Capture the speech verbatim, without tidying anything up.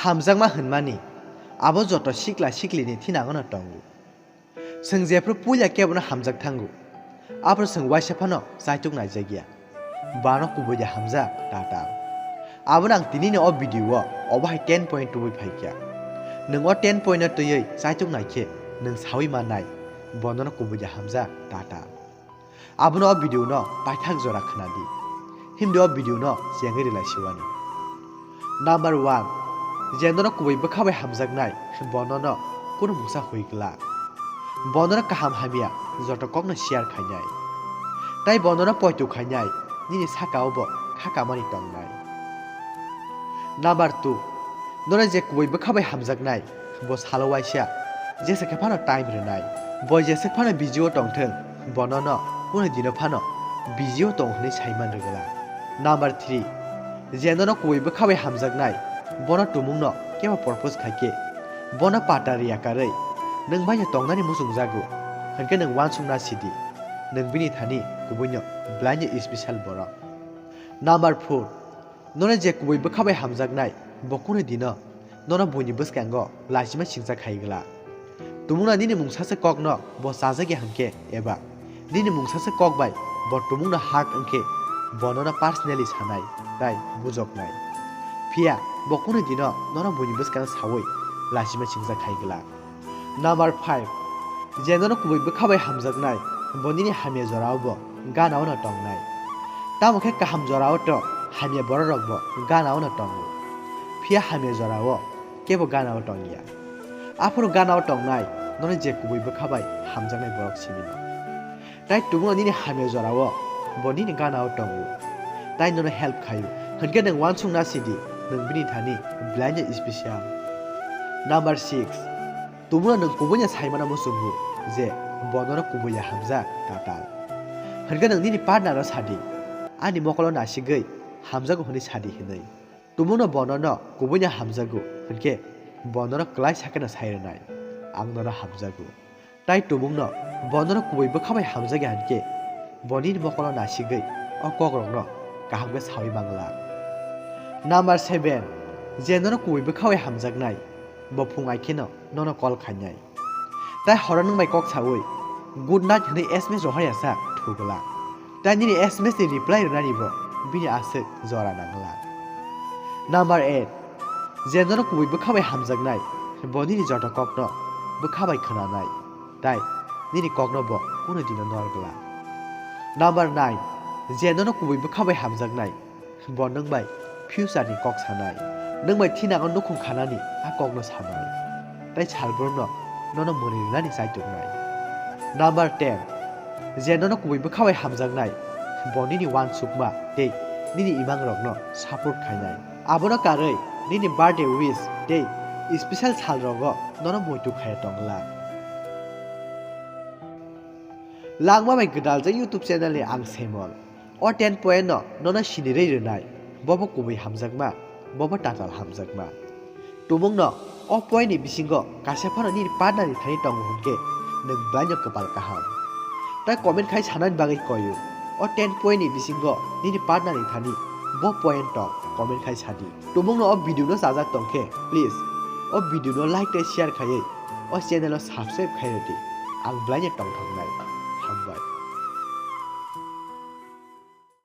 Hamjakma hwnmani abo joto sikla siklini thinangono tongo. Chwng jephru puila kebono hamjak thango, aphuru chwng uaisa phano chaituk naijakya. Bono kubui de hamjak tatal. Abono ang tinini o video o obo hai ten point tubui phaikha. Nwng o ten point no twiwi chaituk naikhe nwng sawi mannai, bonono kubui de hamjak tatal. Abono o video no paithak jora khwnadi. Himdi o video no chengwi rwlai siwani. Number one, je nono kubui bwkha bai hamjaknai, bonono kunu mungsa hoi glak. Bonono kaham hamya joto kokno share khainai. Tai bonono poito khainai, nini saka o bo kha kamani tongnai. Number two, nono je kubui bwkha bai hamjaknai, bo salo waisa jesa khe phano time rwnai. Bo jeswk phano busy o tongthwng, bonono kunu dino phano busy o tong hwnwi saiman rwgwla. Number three, je nono kubui bwkha bai hamjaknai, bono tumungno kebo propose khaikhe, bono pata rwya karwi nwng baino tongnani muchungjago, hwnkhe nwng uansukna sidi, nwng bini thani kubuino belai no special borok. Number four, nono je kubui bwkha bai hamjaknai, bo kunu dino nono buini bwskango lachima singcha khai glak. Tumungno nini mungsa se kokno bo chajakya hwnkhe eba nini mungsa se kok bai bo tumungno hak wngkhe, bo nono personally sanai tai bujoknai. Phiya bo kunu dino nono buini bwskango sawi lachima singcha khai glak. Number five, je nono kubui bwkha bai hamjaknai, bo nini hamya jorao bo gana o no tongnai. Tamo khe kaham jorao to hamya bororok bo gana o no tongo. Phiya hamya jorao kebo gana o tongya. Aphuru gana o tongnai nono je kubui bwkha bai hamjaknai borok simi no. Tai tumungno nini hamya jorao bo nini gana o tongo. Tai nono help khaio. Hwnkhe nwng uansukna sidi, nwng bini thani belai no special. Number six, tumungno nwng kubuino saimano muchungo je bo nono kubuiya hamjak tatal. Hwnkhe nwng nini partner no sadi, ani mokolo nasigwi hamjago hwnwi sadi hwnwi. Tumungno bo nono kubuino hamjago, hwnkhe bo nono kwlai sakheno sai rwnai, ang nono hamjago. Tai tumungno bo nono kubui bwkha bai hamjakya hwnkhe, bo nini mokolo nasigwi o kokrokno kaham khe sawi mangla. Number seven, je nono kubui bwkha bai hamjaknai, bo phung ai kheno nono call khainai. Tai horo nwng bai kok sawi good night hwnwi S M S rohorya sa thugla. Tai nini S M S ni reply rwnani bo bini aswk jora nangla. Number eight, je nono kubui bwkha bai hamjaknai, bo nini joto kokno bwkha bai khwnanai, tai nini kokno bo kunu dino nor glak. Number nine, je nono kubui bwkha bai hamjaknai, bo nwng bai future ni kok sanai, nwng bai thinango nukhung khanani a kokno sanai, tai salbrumno nono mwnwi rwnani chaituknai. Number ten, je nono kubui bwkha bai hamjaknai, bo nini uansukma tei nini imangrokno support khainai. Abono karwi nini birthday wish tei special salrogo nono muitu khaiya tongla. Langma bai gwdaljak YouTube channel ni ang Semol. O ten point no nono sinirwi rwnai, bobo kubui hamjakma, bobo tatal hamjakma. Tumungno o point ni bisingo kaisa phano nini partner ni thani tongo hwnkhe nwng belai no kwpal kaham. Tai comment khai sanani bagwi koyu. O ten point ni bisingo nini partner ni thani bo point tong comment khai sadi. Tumungno o video no chajak tongkhe please o video no like tei share khaiwi o channel o subscribe khai rwdi. Ang belai no tongthoknai. Hambai.